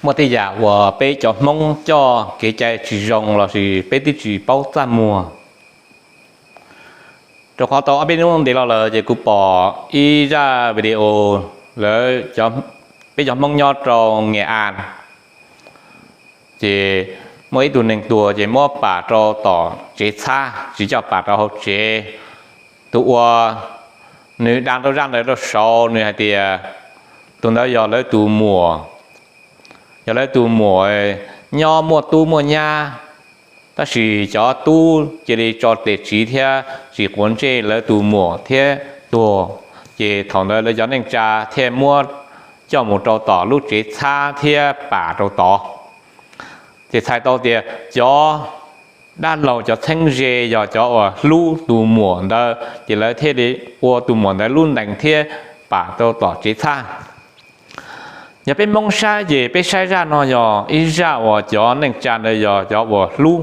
muaj tej yam uas peb cov Hmoob coj kev cai tsis zoo lossis peb twb tsis paub txaj muag. Rau qhov tau ob peb hnub ntev los lawm ces kuv pom ib zaj video lawv, peb cov Hmoob nyob rau Nges As, ces muaj ib tug neeg tuag ces muab pam rau tom tsev txhab, tsis coj pam rau hauv tsev. Tus uas nws da rau zaj ntawd rau saud nws hais tias tus ntawd yog lawv tus muam, yog lawv tus muam nyob muaj tub muaj nyab, tab sis cov tub cia li tso tes tsiv thiab tsis quav ntsej lawv tus muam thiab tuag, ces thaum ntawd lawv cov neej tsa thiaj muab coj mus rau tom lub tsev txhab thiab pam rau tod. Ces txhais tau tias cov dab laug cov txheeb ze yog cov uas hlub tus muam ntawd, ces lawv thiaj li ua tus muam ntawd lub ntees thiab pam rau tom tsev txhab. Yog peb Hmoob saib ces peb saib zaj no yog ib zaj uas cov neej tsa ntawd yog cov uas hlub.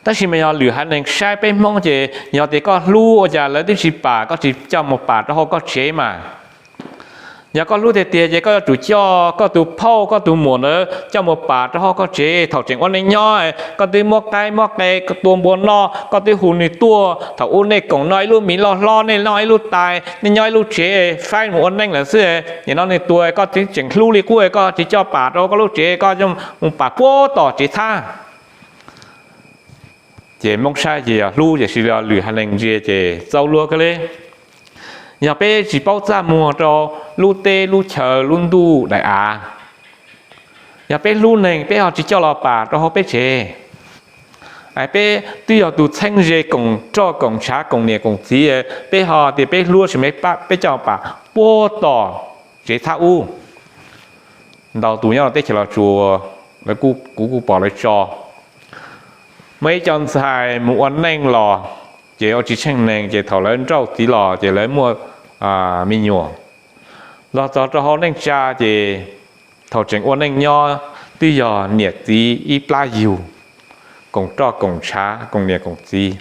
Tab sis mas yog lwm haiv neeg saib peb Hmoob ces yog tias koj hlub ua cas lawv twb tsis pam, koj tsis coj mus pam rau hauv koj tsev mas. Yog koj hlub tiag tiag ces koj yuav tsum coj koj tus phauj koj tus muam ntawd coj mus pam rau hauv koj tsev. Thaum tseem ua neej nyob koj twb muab qaib muab qe tua npua noj, koj twb hu nws tuaj. Thaum ub nej koom noj ib lub miv loj hlob, nej noj ib lub tais, nej nyob ib lub tsev, faib mus ua neej lawm xwb. Nim no nws tuag koj twb tseem hlub li qub, koj tsis coj pam rau koj lub tsev, koj mus pam puag tom tsev txhab. Ces Hmoob saib ces yog hlub, tiam sis yog lwm haiv neeg ntsia ces txaus luag kawg li. Yog peb tsis paub txaj muag rau lub teb lub chaw lub ntuj daim av, yog peb hlub neeg peb ho tsis coj los pam rau hauv peb tsev. Peb twb yog tus txheeb ze koom roj koom tshav koom niam koom txiv, peb ho tias peb hlub sis peb coj pam puag tom tsev txhab ub. Ntau tus nyob rau teb chaws Los Tsuas, kuv kuj pom lawv tso. Muaj ib co ntxhais mus ua neej los, ces ua tsis tsheej neeg, ces thaum lawv nrauj txiv los ces lawv muaj me nyuam. Los txog rau hauv neej tsa ces thaum tseem ua neej nyob twb yog niam txiv ib plab yug, koom roj koom tshav koom niam koom txiv.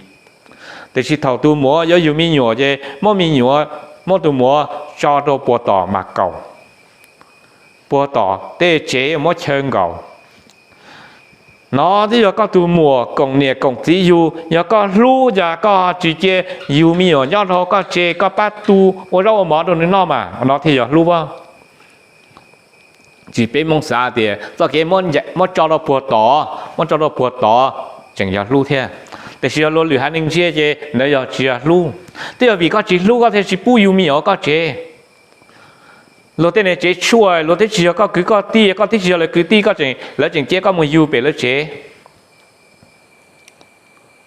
Tiam sis thaum tus muam yuav yug me nyuam ces muab me nyuam, muab tus muam tso rau puag tom mas kaus, puag tom tej tsev muab chaw nkaus. No twb yog koj tus muam koom niam koom txiv yug, yog koj hlub cas koj tsis cia yug me nyuam nyob rau koj tsev, koj pab tu ua zaub ua mov rau nws noj mas, no thiaj yog hlub. Tsis, peb Hmoob xav tias txoj kev muab tso rau puag tod, muab tso rau puag tod tseem yog hlub thiab. Tiam sis yog luag lwm haiv neeg ntsia ces ntawd yog tsis yog hlub. Twb yog vim koj tsis hlub koj thiaj tsis pub yug me nyuam ua koj tsev. Luag tej niag tsev tshuaj, luag twb tsis yog koj kwv koj tij, koj twb tsis yog lawv kwv tij, koj tseem, lawv tseem cia koj mus yug pem lawv tsev.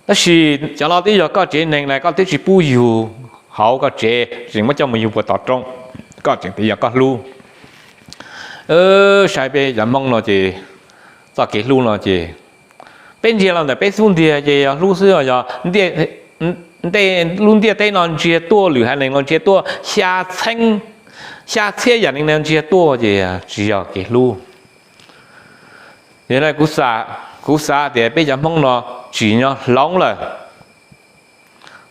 Tab sis cov no twb yog koj tsev neeg na, koj twb tsis pub yug hauv koj tsev, tseem muab coj mus yug puag tom roob, koj tseem tias yog koj hlub. Saib peb cov Hmoob no ces txoj kev hlub no ces peb ntsia los ntawm peb xub ntiag ces yog hlub xwb, yog ntej lub ntiaj teb no ntsiag tuaj, lwm haiv neeg no ntsiag tuaj xya txheeb, xya txhiab yam neeg no ntsiag tuaj ces tsis yog kev hlub. Yog li kuv xav tias peb cov Hmoob no tsim nyog hloov lawm.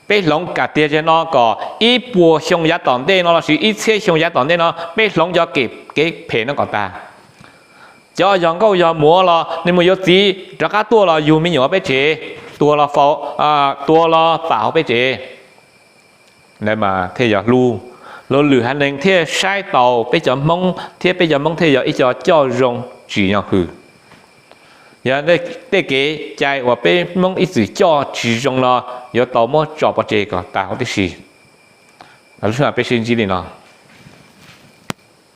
Peb hloov kam tiag tiag no kom ib puas xyoo yav tom ntej no lossis ib txhiab xyoo yav tom ntej no peb hloov cov kev phem no kom tag. Cov yog nkauj yog muam los nws mus yuav txiv rov qab tuaj los yug me nyuam peb tsev, tuag los faus, tuag los pam hauv peb tsev. Ntawd mas thiaj yog hlub, luag lwm haiv neeg thiaj saib taus peb cov Hmoob thiab peb cov Hmoob thiaj yog ib co coj zoo tsim nyog hwm. Yog tej kev cai uas peb Hmoob ib txwm coj tsis zoo no yuav tau muab tso pov tseg kom tag huv tib si. Lub sij hawm peb sib ntsib li no.